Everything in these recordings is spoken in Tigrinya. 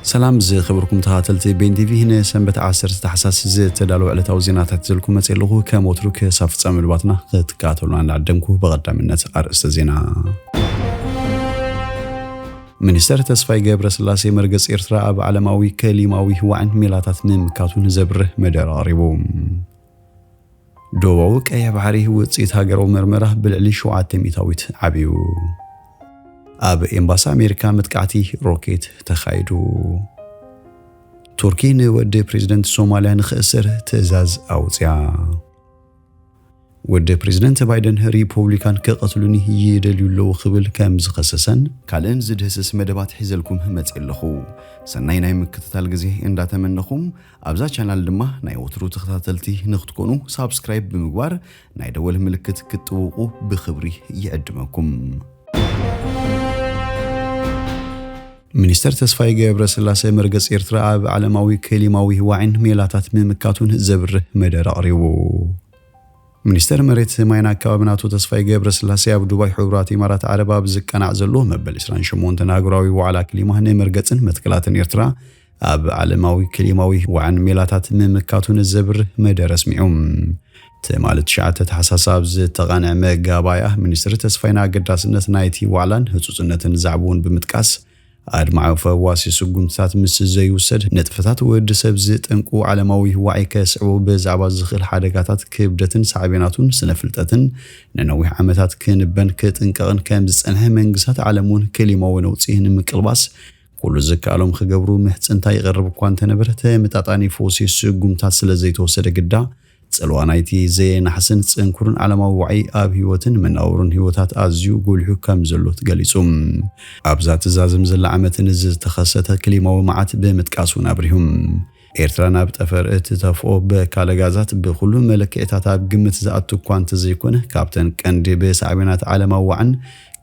ሰላም ዝኸበርኩም ተኸታተልቲ ቤን ቲቪ፣ ንሰንበት ዓሰርተ ታሕሳስ ዝተዳለወ ዕለታዊ ዜናታት ሒዘልኩም መጺኤ ኣለኹ። ከም ወትሩ ክሳብ ፍጻመ መደባትና ክትከታተሉና እንዳዓደምኩ፣ ብቐዳምነት ኣርእስተ ዜና። ሚኒስተር ተስፋይ ገብረስላሴ መርገጽ ኤርትራ ኣብ ዓለማዊ ክሊማዊ ዋዕን ሜላታት ምምካቱን ዘብርህ መደረ ኣቕሪቡ። ዶባዊ ቀይሕ ባሕሪ ውጽኢት ሃገራዊ መርመራ ብልዕሊ ሸውዓተ ሚእታዊት ዓብዩ። ኣብ ኤምባሲ ኣሜሪካ መጥቃዕቲ ሮኬት ተኻይዱ። ቱርኪ ንወዲ ፕሬዝደንት ሶማልያ ንኽእሰር ትእዛዝ ኣውጽያ። ወዲ ፕሬዝደንት ባይደን ሪፖብሊካን ክቐትሉኒ ይደልዩ ኣለዉ ክብል ከም ዝኸሰሰን ካልእን ዝድህስስ መደባት ሒዘልኩም መጺኤ ኣለኹ። ሰናይ ናይ ምክትታል ግዜ እንዳተመነኹም፣ ኣብዛ ቻናል ድማ ናይ ወትሩ ተኸታተልቲ ንክትኮኑ ሳብስክራይብ ብምግባር ናይ ደወል ምልክት ክትጥውቑ ብኽብሪ ይዕድመኩም። ሚኒስተር ተስፋይ ገብረስላሴ መርገጽ ኤርትራ ኣብ ዓለማዊ ክሊማዊ ዋዒን ሜላታት ምምካቱን ዘብርህ መደረ ኣቕሪቡ። ሚኒስተር መሬት ማይን ኣከባብን ኣቶ ተስፋይ ገብረስላሴ ኣብ ዱባይ ሕቡራት ኢማራት ዓረብ ኣብ ዝቀናዕ ዘሎ መበል ዕስራን ሸሞንተን ኣህጉራዊ ዋዕላ ክሊማ ንመርገጽን መትከላትን ኤርትራ ኣብ ዓለማዊ ክሊማዊ ዋዕን ሜላታት ምምካቱን ዘብርህ መደረ ኣስሚዑ። ትማሊ ትሽዓተ ታሕሳስ ኣብ ዝተቓንዐ መጋባእያ ሚኒስትር ተስፋይ ንኣገዳስነት ናይቲ ዋዕላን ህጹጽነትን ዛዕባውን ብምጥቃስ፣ ኣድማዒ ፈዋሲ ስጉምትታት ምስ ዘይውሰድ፣ ንጥፈታት ወዲ ሰብ ዝጠንቁ ዓለማዊ ዋዒ ከስዕቦ ብዛዕባ ዝኽእል ሓደጋታት ክብደትን ሳዕቤናቱን ስነ ፍልጠትን ንነዊሕ ዓመታት ክንበን ክጥንቀቕን ከም ዝጸንሐ መንግስታት ዓለም እውን ክሊማዊ ነውጺ ንምቅልባስ ኩሉ ዝከኣሎም ክገብሩ ምሕጽንታ ይቐርብ እኳ እንተነበረ፣ ተመጣጣኒ ፈውሲ ስጉምታት ስለ ዘይተወሰደ ግዳ ጽልዋ ናይቲ ዘየናሕስን ጽንኩርን ዓለማዊ ዋዒ ኣብ ህይወትን መናውርን ህይወታት ኣዝዩ ጎሊሑ ከም ዘሎ ተገሊጹ። ኣብዛ ትዛዝም ዘላ ዓመት ንዝተኸሰተ ክሊማዊ መዓት ብምጥቃስ እውን ኣብሪሁ። ኤርትራ ናብ ጠፈር እትተፍኦ በካለ ጋዛት ብኹሉ መለክዒታት ኣብ ግምት ዝኣቱ እኳ እንተዘይኮነ፣ ካብተን ቀንዲ ብሳዕቤናት ዓለማዊ ዋዕን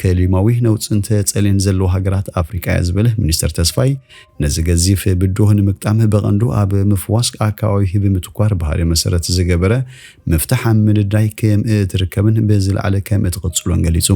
ክሊማዊ ነውጽን ተጸልየን ዘለዋ ሃገራት ኣፍሪቃ እያ ዝበለ ሚኒስተር ተስፋይ፣ ነዚ ገዚፍ ብድሆ ንምግጣም ብቐንዱ ኣብ ምፍዋስ ኣከባቢ ብምትኳር ባህሪ መሰረት ዝገበረ ምፍታሕ ኣብ ምድላይ ከም እትርከብን ብዝለዓለ ከም እትቕጽሎን ገሊጹ።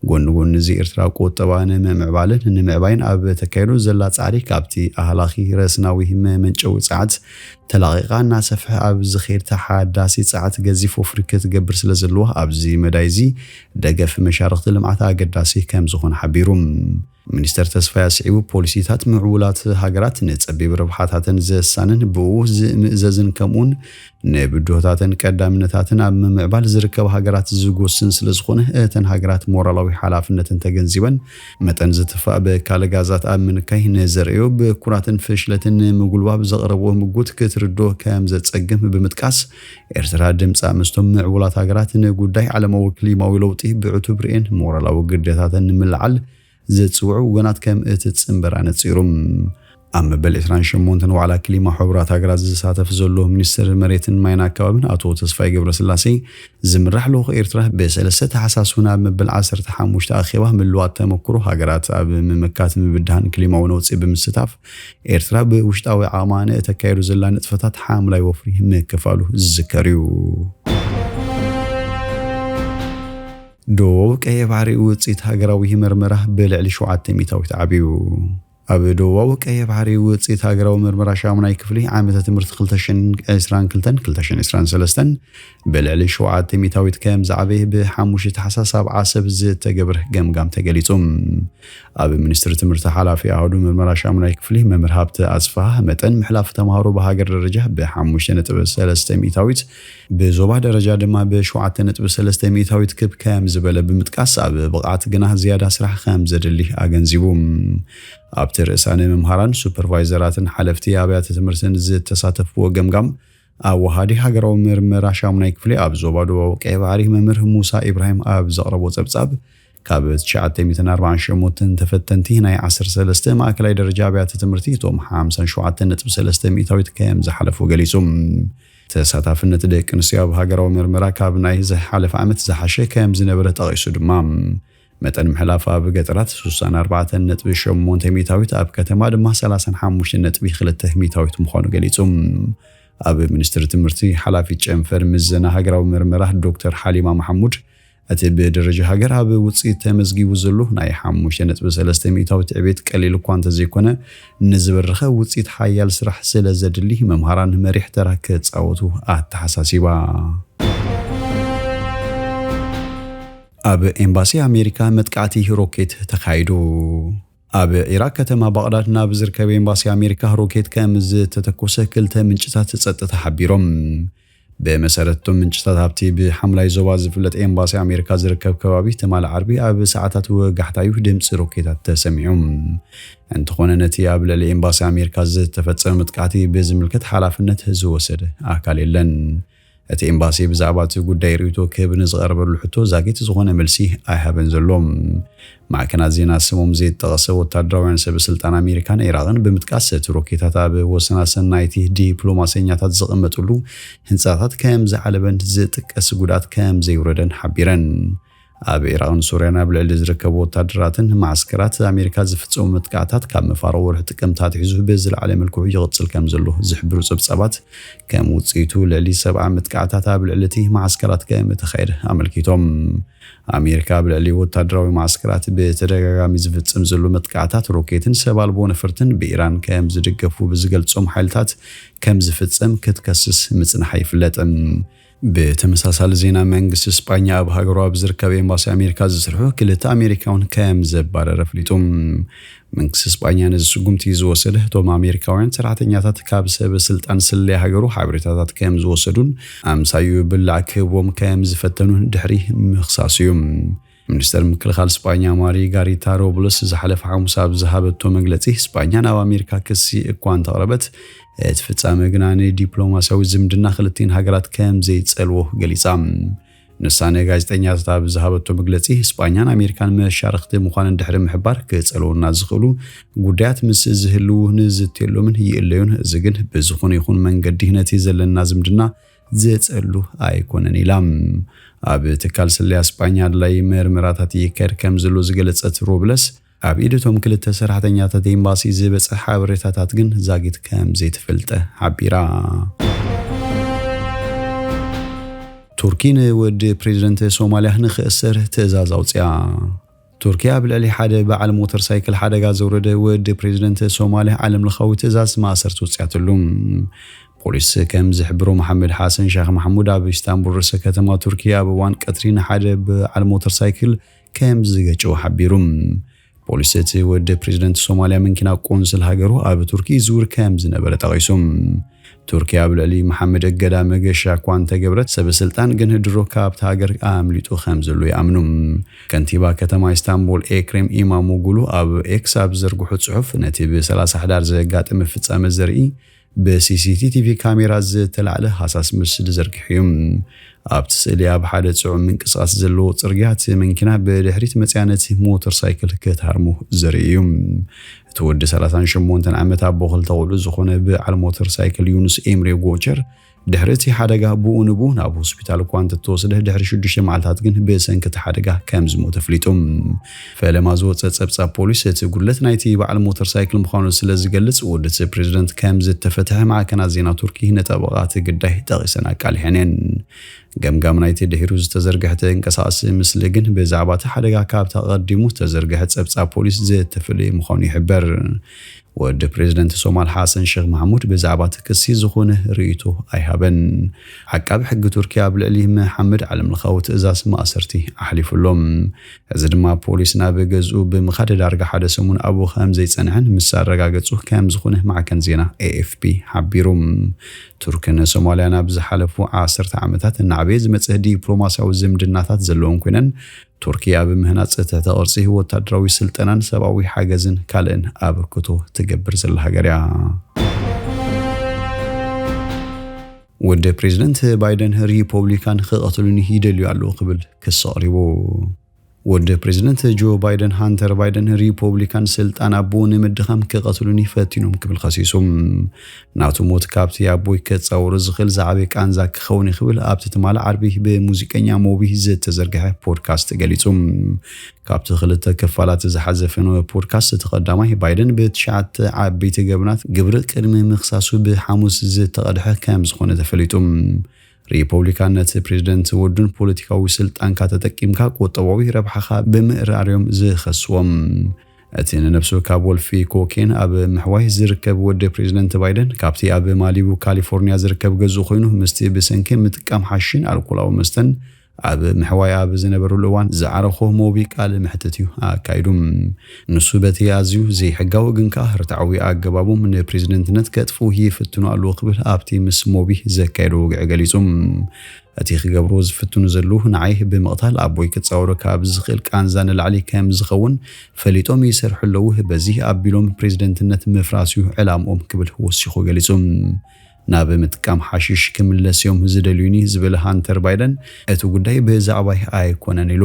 ጎኒ ጎኒ እዚ ኤርትራ ቁጠባ ንምምዕባልን ንምዕባይን ኣብ ተካይዶ ዘላ ጻዕሪ ካብቲ ኣህላኺ ረስናዊ መመንጨዊ ጸዓት ተላቒቓ እናሰፍሐ ኣብ ዝኸይድ ተሓዳሲ ጸዓት ገዚፍ ወፍሪ ክትገብር ስለ ዘለዋ ኣብዚ መዳይ እዚ ደገፍ መሻርኽቲ ልምዓት ኣገዳሲ ከም ዝኾነ ሓቢሩ። ሚኒስተር ተስፋይ ኣስዒቡ ፖሊሲታት ምዕቡላት ሃገራት ንጸቢብ ረብሓታተን ዘሳንን ብኡ ዝምእዘዝን ከምኡውን ንብድሆታትን ቀዳምነታትን ኣብ ምምዕባል ዝርከባ ሃገራት ዝጎስን ስለ ዝኾነ እተን ሃገራት ሞራላዊ ሓላፍነትን ተገንዚበን መጠን ዝትፋእ በካለ ጋዛት ኣብ ምንካይ ንዘርእዮ ብኩራትን ፍሽለትን ንምጉልባብ ዘቕረብዎ ምጉት ክትርዶ ከም ዘጸግም ብምጥቃስ ኤርትራ ድምጻ ምስቶም ምዕቡላት ሃገራት ንጉዳይ ዓለማዊ ክሊማዊ ለውጢ ብዕቱብ ርእየን ሞራላዊ ግዴታተን ንምልዓል ዘጽውዑ ወገናት ከም እትጽንበር ኣነጺሩ። ኣብ መበል ዕስራን ሸሞንተን ዋዕላ ክሊማ ሕቡራት ሃገራት ዝሳተፍ ዘሎ ሚኒስትር መሬትን ማይን ኣከባብን ኣቶ ተስፋይ ገብረስላሴ ዝምራሕ ልኡኽ ኤርትራ ብሰለስተ ተሓሳስቡ ናብ መበል ዓሰርተ ሓሙሽተ ኣኼባ ምልዋጥ ተመክሮ ሃገራት ኣብ ምምካት ምብድሃን ክሊማዊ ነውጺ ብምስታፍ ኤርትራ ብውሽጣዊ ዓቕማ ንእተካየዱ ዘላ ንጥፈታት ሓምላይ ወፍሪ ምክፋሉ ዝዝከር እዩ። ዶብ ቀይሕ ባሕሪ ውጽኢት ሃገራዊ መርመራ ብልዕሊ ሸውዓተ ሚእታዊት ዓብዩ። ኣብ ዶባዊ ቀይሕ ባሕሪ ውጽኢት ሃገራዊ መርመራ ሻሙናይ ክፍሊ ዓመተ ትምህርቲ ክልተ ሽሕን ዕስራን ክልተን ክልተ ሽሕን ዕስራን ሰለስተን ብልዕሊ ሸውዓተ ሚእታዊት ከም ዝዓበየ ብሓሙሽተ ታሕሳስ ኣብ ዓሰብ ዝተገብረ ገምጋም ተገሊጹ። ኣብ ሚኒስትሪ ትምህርቲ ሓላፊ ኣሃዱ መርመራ ሻሙናይ ክፍሊ መምህር ሃብተ ኣጽፍሃ መጠን ምሕላፍ ተምሃሮ ብሃገር ደረጃ ብሓሙሽተ ነጥቢ ሰለስተ ሚእታዊት ብዞባ ደረጃ ድማ ብሸውዓተ ነጥቢ ሰለስተ ሚእታዊት ክብ ከም ዝበለ ብምጥቃስ ኣብ ብቕዓት ግና ዝያዳ ስራሕ ከም ዘድሊ ኣገንዚቡ። ኣብቲ ርእሳነ መምሃራን ሱፐርቫይዘራትን ሓለፍቲ ኣብያተ ትምህርትን ዝተሳተፍዎ ገምጋም ኣወሃዲ ሃገራዊ መርመራ ሻሙናይ ክፍሊ ኣብ ዞባ ደቡባዊ ቀይ ባሕሪ መምህር ሙሳ ኢብራሂም ኣብ ዘቕረቦ ጸብጻብ ካብ ትሽዓተ ሚእትን ኣርባዓን ሸሞንተን ተፈተንቲ ናይ ዓሰርተ ሰለስተ ማእከላይ ደረጃ ኣብያተ ትምህርቲ እቶም ሓምሳን ሸውዓተን ነጥቢ ሰለስተ ሚእታዊት ከም ዝሓለፉ ገሊጹ። ተሳታፍነት ደቂ ኣንስትዮ ኣብ ሃገራዊ መርመራ ካብ ናይ ዝሓለፈ ዓመት ዝሓሸ ከም ዝነበረ ጠቒሱ ድማ መጠን ምሕላፍ ኣብ ገጠራት ስሳን ኣርባዕተን ነጥቢ ሸሞንተ ሚእታዊት ኣብ ከተማ ድማ ሰላሳን ሓሙሽተን ነጥቢ ክልተ ሚእታዊት ምዃኑ ገሊጹ። ኣብ ሚኒስትሪ ትምህርቲ ሓላፊ ጨንፈር ምዘና ሃገራዊ መርመራ ዶክተር ሓሊማ መሓሙድ እቲ ብደረጃ ሃገር ኣብ ውፅኢት ተመዝጊቡ ዘሎ ናይ ሓሙሽተ ነጥቢ ሰለስተ ሚእታዊ ትዕቤት ቀሊል እኳ እንተዘይኮነ፣ ንዝበረኸ ውፅኢት ሓያል ስራሕ ስለ ዘድሊ መምሃራን መሪሕ ተራ ክፃወቱ ኣተሓሳሲባ። ኣብ ኤምባሲ ኣሜሪካ መጥቃዕቲ ሮኬት ተኻይዱ። ኣብ ኢራቅ ከተማ ባቕዳድ ናብ ዝርከብ ኤምባሲ ኣሜሪካ ሮኬት ከም ዝተተኮሰ ክልተ ምንጭታት ጸጥታ ሓቢሮም። ብመሰረት እቶም ምንጭታት፣ ኣብቲ ብሓምላይ ዞባ ዝፍለጥ ኤምባሲ ኣሜሪካ ዝርከብ ከባቢ ትማሊ ዓርቢ ኣብ ሰዓታት ወጋሕታዩ ድምፂ ሮኬታት ተሰሚዑ። እንተኾነ ነቲ ኣብ ልዕሊ ኤምባሲ ኣሜሪካ ዝተፈጸመ መጥቃዕቲ ብዝምልከት ሓላፍነት ዝወሰደ ኣካል የለን። እቲ ኤምባሲ ብዛዕባ እቲ ጉዳይ ርእይቶ ክህብ ንዝቐረበሉ ሕቶ ዛጊት ዝኾነ መልሲ ኣይሃበን ዘሎ። ማዕከናት ዜና ስሞም ዘይጠቐሰ ወታደራውያን ሰብ ስልጣን ኣሜሪካን ኢራቕን ብምጥቃስ፣ እቲ ሮኬታት ኣብ ወሰናስን ናይቲ ዲፕሎማሰኛታት ዝቕመጥሉ ህንጻታት ከም ዝዓለበን ዝጥቀስ ጉድኣት ከም ዘይውረደን ሓቢረን። ኣብ ኢራቕን ሶርያን ኣብ ልዕሊ ዝርከቡ ወታደራትን ማዕስከራት ኣሜሪካ ዝፍጸሙ መጥቃዕታት ካብ መፋርቕ ወርሒ ጥቅምቲ ኣትሒዙ ብዝለዓለ መልክዑ ይቕጽል ከም ዘሎ ዝሕብሩ ጸብጻባት፣ ከም ውጽኢቱ ልዕሊ ሰብዓ መጥቃዕታት ኣብ ልዕሊ እቲ ማዕስከራት ከም እተኻየደ ኣመልኪቶም። ኣሜሪካ ኣብ ልዕሊ ወታደራዊ ማዕስከራት ብተደጋጋሚ ዝፍጽም ዘሎ መጥቃዕታት ሮኬትን ሰብ ኣልቦ ነፈርትን ብኢራን ከም ዝድገፉ ብዝገልጾም ሓይልታት ከም ዝፍጸም ክትከስስ ምጽንሓ ይፍለጥ። ብተመሳሳሊ ዜና፣ መንግስቲ ስጳኛ ኣብ ሃገሩ ኣብ ዝርከብ ኤምባሲ ኣሜሪካ ዝሰርሑ ክልተ ኣሜሪካውን ከም ዘባረረ ኣፍሊጡ። መንግስቲ ስጳኛ ነዚ ስጉምቲ ዝወሰደ፣ እቶም ኣሜሪካውያን ሰራሕተኛታት ካብ ሰብ ስልጣን ስለያ ሃገሩ ሓበሬታታት ከም ዝወሰዱን ኣምሳዩ ብላዕ ክህብዎም ከም ዝፈተኑን ድሕሪ ምኽሳሱ እዩ። ሚኒስተር ምክልኻል ስጳኛ ማሪ ጋሪታ ሮብለስ ዝሓለፈ ሓሙስ ኣብ ዝሃበቶ መግለጺ፣ ስጳኛ ናብ ኣሜሪካ ክሲ እኳ እንተቕረበት፣ እቲ ፍጻመ ግና ንዲፕሎማስያዊ ዝምድና ክልቲን ሃገራት ከም ዘይጸልዎ ገሊጻ። ንሳ ንጋዜጠኛታት ኣብ ዝሃበቶ መግለጺ፣ ስጳኛን ኣሜሪካን መሻርኽቲ ምዃነን ድሕሪ ምሕባር፣ ክጸልውና ዝኽእሉ ጉዳያት ምስ ዝህልዉ ንዝትየሎምን ይእለዩን፣ እዚ ግን ብዝኾነ ይኹን መንገዲ ነቲ ዘለና ዝምድና ዘጸሉ ኣይኮነን ኢላ። ኣብ ትካል ስለያ ስጳኛ ኣድላዪ መርመራታት ይካየድ ከም ዘሎ ዝገለጸት ሮብለስ፣ ኣብ ኢድ እቶም ክልተ ሰራሕተኛታት ኤምባሲ ዝበጽሐ ሓበሬታታት ግን ዛጊት ከም ዘይተፈልጠ ሓቢራ። ቱርኪ ንወዲ ፕሬዝደንት ሶማልያ ንኽእሰር ትእዛዝ ኣውፅያ። ቱርኪ ኣብ ልዕሊ ሓደ በዓል ሞተር ሳይክል ሓደጋ ዘውረደ ወዲ ፕሬዝደንት ሶማልያ ዓለምለኻዊ ትእዛዝ ማእሰርቲ ውፅያትሉ። ፖሊስ ከም ዝሕብሮ፣ መሓመድ ሓሰን ሻኽ ማሕሙድ ኣብ ኢስታንቡል ርእሰ ከተማ ቱርኪ ኣብ እዋን ቀትሪ ንሓደ በዓል ሞተር ሳይክል ከም ዝገጨዎ ሓቢሩ። ፖሊስ እቲ ወዲ ፕሬዝደንት ሶማልያ መኪና ቆንስል ሃገሩ ኣብ ቱርኪ ይዝውር ከም ዝነበረ ጠቒሱ። ቱርኪ ኣብ ልዕሊ መሓመድ እገዳ መገሻ እኳ እንተገበረት፣ ሰብ ስልጣን ግን ድሮ ካብቲ ሃገር ኣምሊጡ ከም ዘሎ ይኣምኑ። ከንቲባ ከተማ ኢስታንቡል ኤክሬም ኢማሞጉሉ ኣብ ኤክስ ኣብ ዘርግሑ ጽሑፍ፣ ነቲ ብ ሰላሳ ሕዳር ዘጋጠመ ፍጻመ ዘርኢ ብሲሲቲቪ ካሜራ ዝተላዕለ ሃሳስ ምስል ዘርጊሑ እዩ። ኣብቲ ስእሊ ኣብ ሓደ ጽዑም ምንቅስቓስ ዘለዎ ጽርግያ እቲ መንኪና ብድሕሪት መጽያ ነቲ ሞተር ሳይክል ክትሃርሞ ዘርኢ እዩ። እቲ ወዲ ሰላሳን ሸሞንተን ዓመት ኣቦ ክልተ ቆልዑ ዝኾነ በዓል ሞተር ሳይክል ዩኑስ ኤምሬ ጎቸር ድሕሪ እቲ ሓደጋ ብኡ ንብኡ ናብ ሆስፒታል እኳ እንተተወስደ ድሕሪ ሽዱሽተ መዓልታት ግን ብሰንኪ እቲ ሓደጋ ከም ዝሞተ ኣፍሊጡ። ፈለማ ዝወፀ ፀብፃብ ፖሊስ እቲ ጉድለት ናይቲ በዓል ሞተር ሳይክል ምዃኑ ስለ ዝገልፅ ወዲ እቲ ፕሬዝደንት ከም ዝተፈትሐ ማዕከናት ዜና ቱርኪ ንጠበቓ እቲ ግዳይ ጠቒሰን ኣቃሊሐን እየን። ገምጋም ናይቲ ድሒሩ ዝተዘርግሐ ተንቀሳቐሲ ምስሊ ግን ብዛዕባ እቲ ሓደጋ ካብቲ ኣቐዲሙ ዝተዘርግሐ ጸብጻብ ፖሊስ ዝተፈለየ ምዃኑ ይሕበር። ወዲ ፕሬዝደንት ሶማል ሓሰን ሼኽ ማሕሙድ ብዛዕባ እቲ ክሲ ዝኾነ ርእይቶ ኣይሃበን። ዓቃቢ ሕጊ ቱርኪ ኣብ ልዕሊ መሓመድ ዓለምለኻዊ ትእዛዝ ማእሰርቲ ኣሕሊፉ ኣሎ። እዚ ድማ ፖሊስ ናብ ገዝኡ ብምኻድ ዳርጋ ሓደ ሰሙን ኣብኡ ከም ዘይጸንሐን ምስ ኣረጋገጹ ከም ዝኾነ ማዕከን ዜና ኤ ኤፍ ፒ ሓቢሩ። ቱርክን ሶማልያን ኣብ ዝሓለፉ ዓሰርተ ዓመታት እናዕበየ ዝመጽእ ዲፕሎማስያዊ ዝምድናታት ዘለወን ኮይነን፣ ቱርኪ ኣብ ምህናጽ ትሕተ ቅርጺ፣ ወታደራዊ ስልጠናን ሰብኣዊ ሓገዝን ካልእን ኣበርክቶ ትገብር ዘላ ሃገር እያ። ወዲ ፕሬዝደንት ባይደን ሪፖብሊካን ክቐትሉኒ ይደልዩ ኣለዉ ክብል ክሲ ኣቕሪቡ። ወዲ ፕሬዝደንት ጆ ባይደን፣ ሃንተር ባይደን፣ ሪፖብሊካን ስልጣን ኣቦኡ ንምድኻም ክቐትሉኒ ፈቲኖም ክብል ከሲሱ። ናቱ ሞት ካብቲ ኣቦይ ከጻውሮ ዝኽእል ዝዓበየ ቃንዛ ክኸውን እዩ ክብል ኣብቲ ትማሊ ዓርቢ ብሙዚቀኛ ሞቢ ዝተዘርግሐ ፖድካስት ገሊጹ። ካብቲ ክልተ ክፋላት ዝሓዘ ፈነወ ፖድካስት እቲ ቀዳማይ ባይደን ብትሽዓተ ዓበይቲ ገበናት ግብሪ ቅድሚ ምኽሳሱ ብሓሙስ ዝተቐድሐ ከም ዝኾነ ተፈሊጡ። ሪፖብሊካን ነቲ ፕሬዝደንት ወዱን ፖለቲካዊ ስልጣንካ ተጠቂምካ ቁጠባዊ ረብሓኻ ብምእራርዮም ዝኸስዎም። እቲ ንነብሱ ካብ ወልፊ ኮኬን ኣብ ምሕዋይ ዝርከብ ወዲ ፕሬዝደንት ባይደን፣ ካብቲ ኣብ ማሊቡ ካሊፎርኒያ ዝርከብ ገዝኡ ኮይኑ ምስቲ ብሰንኪ ምጥቃም ሓሽን ኣልኮላዊ መስተን ኣብ ምሕዋይ ኣብ ዝነበረሉ እዋን ዝዓረኾ ሞቢ ቃለ መሕትት እዩ ኣካይዱ። ንሱ በቲ ኣዝዩ ዘይሕጋዊ ግን ከኣ ርትዓዊ ኣገባቦም ንፕሬዝደንትነት ከጥፍኡ ይፍትኑ ኣለዉ ክብል ኣብቲ ምስ ሞቢ ዘካየዶ ወግዒ ገሊጹ። እቲ ክገብርዎ ዝፍትኑ ዘለዉ ንዓይ ብምቕታል ኣቦይ ክጻወሮ ካብ ዝኽእል ቃንዛ ንላዕሊ ከም ዝኸውን ፈሊጦም ይሰርሑ ኣለዉ። በዚ ኣቢሎም ፕሬዝደንትነት ምፍራስ እዩ ዕላምኦም ክብል ወሲኹ ገሊጹ። ናብ ምጥቃም ሓሽሽ ክምለስ እዮም ዝደልዩኒ ዝበለ ሃንተር ባይደን፣ እቲ ጉዳይ ብዛዕባይ ኣይኮነን ኢሉ።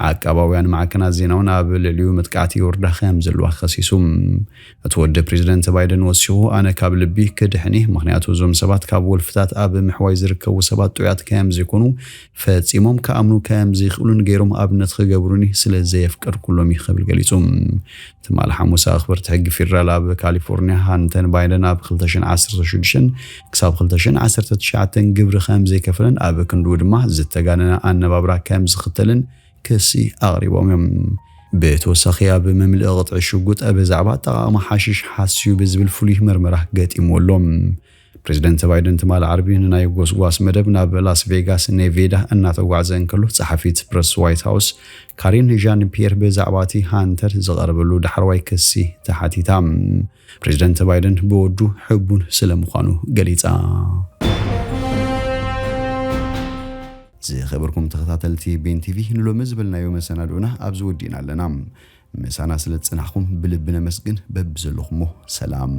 ዓቃባውያን ማዕከናት ዜና እውን ኣብ ልዕሊኡ መጥቃዕቲ ይወርዳ ከም ዘለዋ ከሲሱ። እቲ ወዲ ፕሬዝደንት ባይደን ወሲኹ፣ ኣነ ካብ ልቢ ክድሕን እየ፣ ምኽንያቱ እዞም ሰባት ካብ ወልፍታት ኣብ ምሕዋይ ዝርከቡ ሰባት ጥዑያት ከም ዘይኮኑ ፈጺሞም ክኣምኑ ከም ዘይኽእሉን ገይሮም ኣብነት ክገብሩኒ ስለ ዘየፍቀድኩሎም እዩ ክብል ገሊጹ። ትማሊ ሓሙስ ኣኽበርቲ ሕጊ ፌደራል ኣብ ካሊፎርኒያ ሃንተን ባይደን ኣብ ክልተ ሽሕን ዓሰርተ ሽዱሽተን ክሳብ ክልተ ሽሕን ዓሰርተ ትሽዓተን ግብሪ ከም ዘይከፈለን ኣብ ክንድኡ ድማ ዝተጋነነ ኣነባብራ ከም ዝኽተልን ክሲ ኣቕሪቦም እዮም። ብተወሳኺ ኣብ መምልኢ ቅጥዒ ሽጉጥ ብዛዕባ ኣጠቓቕማ ሓሽሽ ሓስዩ ብዝብል ፍሉይ መርመራ ገጢምዎ ኣሎ። ፕሬዝደንት ባይደን ትማሊ ዓርቢ ንናይ ጎስጓስ መደብ ናብ ላስ ቬጋስ ኔቬዳ እናተጓዕዘ እንከሎ ጸሓፊት ፕረስ ዋይት ሃውስ ካሪን ዣን ፒየር ብዛዕባ እቲ ሃንተር ዝቐረበሉ ዳሕረዋይ ክሲ ተሓቲታ። ፕሬዝደንት ባይደን ብወዱ ሕቡን ስለ ምዃኑ ገሊጻ። ዝኸበርኩም ተኸታተልቲ ቤን ቲቪ ንሎሚ ዝበልናዮ መሰናድኡና ኣብዚ ወዲእና ኣለና። ምሳና ስለ ዝጸናሕኩም ብልቢ ነመስግን። በብዘለኹሞ ሰላም።